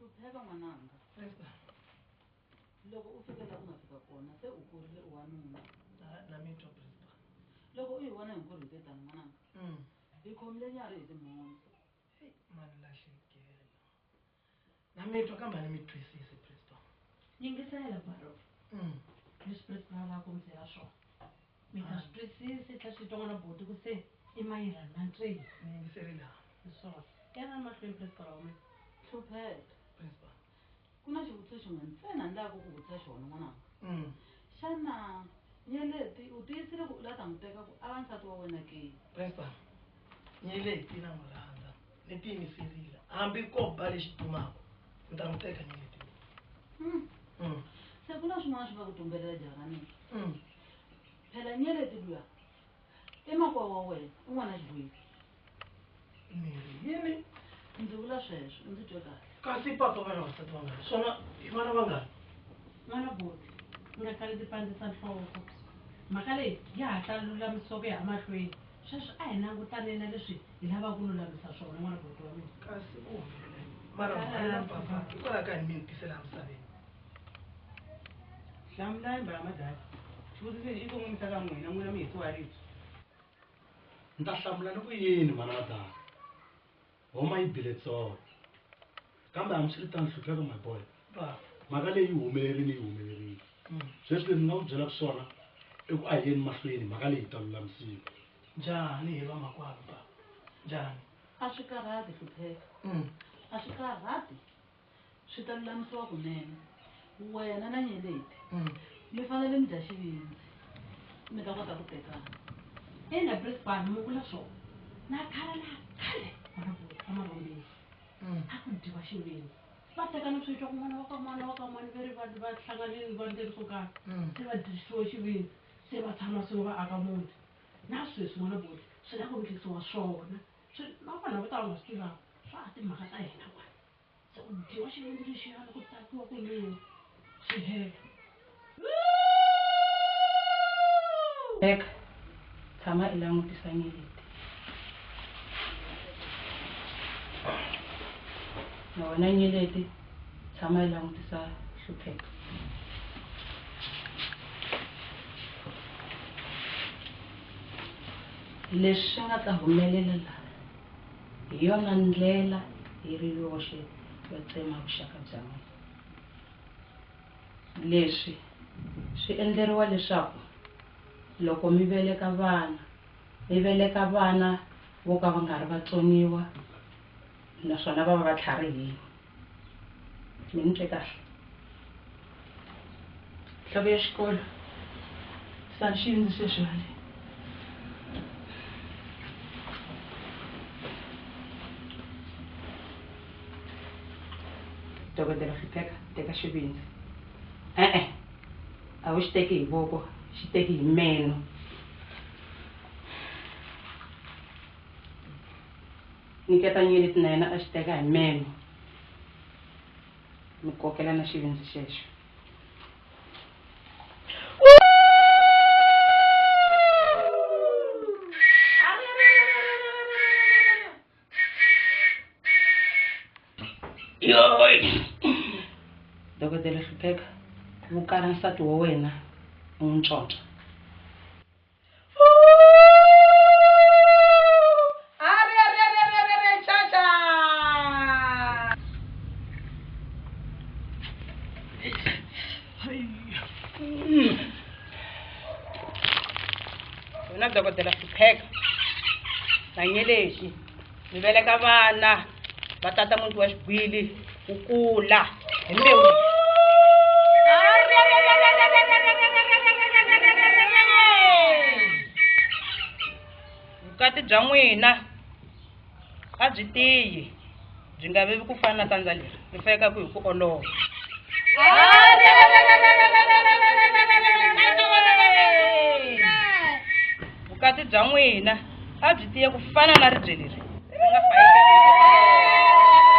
Hlupheka n'wananga. Principal. Loko u fika laha u nga fika kona se u kurile u wanuna. Na mi twa principal. Loko u hi vona hinkwerhu hi te tani n'wananga. Hi khomile nyarhi hi timhondzo. Hey, mani lahlekela. Na mi twa kambe a ni mi twisisi principal. Yingisela Baro. Leswi principal a lavaka ku mi byela swona. Mi ta swi twisisi tlhela swi twa n'wana buti ku se i mayelana na ntsengo. Ni yingiserile. Hi swona. Yana mahlweni principal wa mina. Hlupheka. Principal. Ku na xivutiso xin'we ntsena ni lavaka ku vutisa xona n'wananga. Xana Nyeleti u tiyisile ku u lava ta n'wi teka ku a va nsati wa wena ke? Principal, Nyeleti na n'wi rhandza. Ni tiyimiserile. Hambi ko ba lexi dumaka, ni ta n'wi teka Nyeleti. Se ku na swin'wana swi nga ku tumbelela jaha ra mina. Phela Nyeleti luya i makwavo wa wena, i n'wana xigwili. Miri yini? Ndzi vula sweswo, ndzi twe kahle. Kasi papa vana vasati vangani? Swona i vana vangani? N'wana buti, u nga kali ti pandzisa nhloko. Mhaka leyi ya ha ta lulamisiwa ku ya emahlweni. Sweswi a hi langutaneni na leswi hi lavaka ku lulamisa swona n'wana buti wa mina. Kasi ku humelela yini? Mara mhani na papa hikwalaho ka yini mi ni tisela emisaveni? Hlamulani mbala madala. Xivutiso lexi i kongomisa ka n'wina, n'wina mi hisiwa ribye. Ni ta hlamula ni ku yini mhana madala? Homa yi bile tsolo. Kambe hambiswiritano Hlupheka my boy. Mhaka leyi yi humelerile yi humelerile. Sweswi leswi ni nga ku byelaka swona i ku a hi yeni mahlweni mhaka leyi yi ta lulamisiwa. Njhani hi vamakwavo bava? Njhani? A swi karhati Hlupheka. A swi karhati. Swi ta lulamisiwa kunene. Wena na Nyeleti mi fanele mi dya xivindzi mi ta kota ku tekana. Ina principal mi vula swona. Na khale na khale n'wana buti emarhumbini a ku dyiwa xivindzi. Va tekana swi twa ku n'wana wa ka n'wana wa ka n'wana ve ri va va hlanganile va ndleni swo karhi. Se va dyisiwe xivindzi se va tshama swin'we va aka muti. Na sweswi n'wana buti swi lava ku endlisiwa swona. Swi na vanhu vo tala va nga swi tivaka swa ha timhaka ta hina kwala. Se ku dyiwa xivindzi lexiyana ku tsakiwa ku nwiwa swi hela. Beka, tshama i langutisa nyeleti. Na wena nyeleti, tshama i langutisa Hlupheka. Leswi swi nga ta humelela laha hi yona ndlela yi ri yoxe yo tsema vuxaka bya n'wina. Leswi swi endleriwa leswaku loko mi veleka vana, mi veleka vana vo ka va nga ri vatsoniwa naswona va va va tlharihile. Mi ni twe kahle? Nhloko ya xikolo, sani xivindzi sweswi hale. Dokodela Hlupheka, teka xivindzi. E-e, a wu xi teki hi voko, xi teki hi meno. Nyiketa Nyeleti na yena a xi teka hi meno. Mi kokela na xivindzi xexo. Dokodela Hlupheka, vukara nsati wa wena u n'wi ntswontswa. Wena dokodela Hlupheka na Nyeleti mi veleka vana va tata muti wa xigwili wu kula hi mbewu. Vukati bya n'wina a byi tiyi byi nga vevi ku fana na tandza leri ri fayekaka hi ku olova. Vukati bya n'wina a byi tiye ku fana na ribye leri ri nga fayekeki.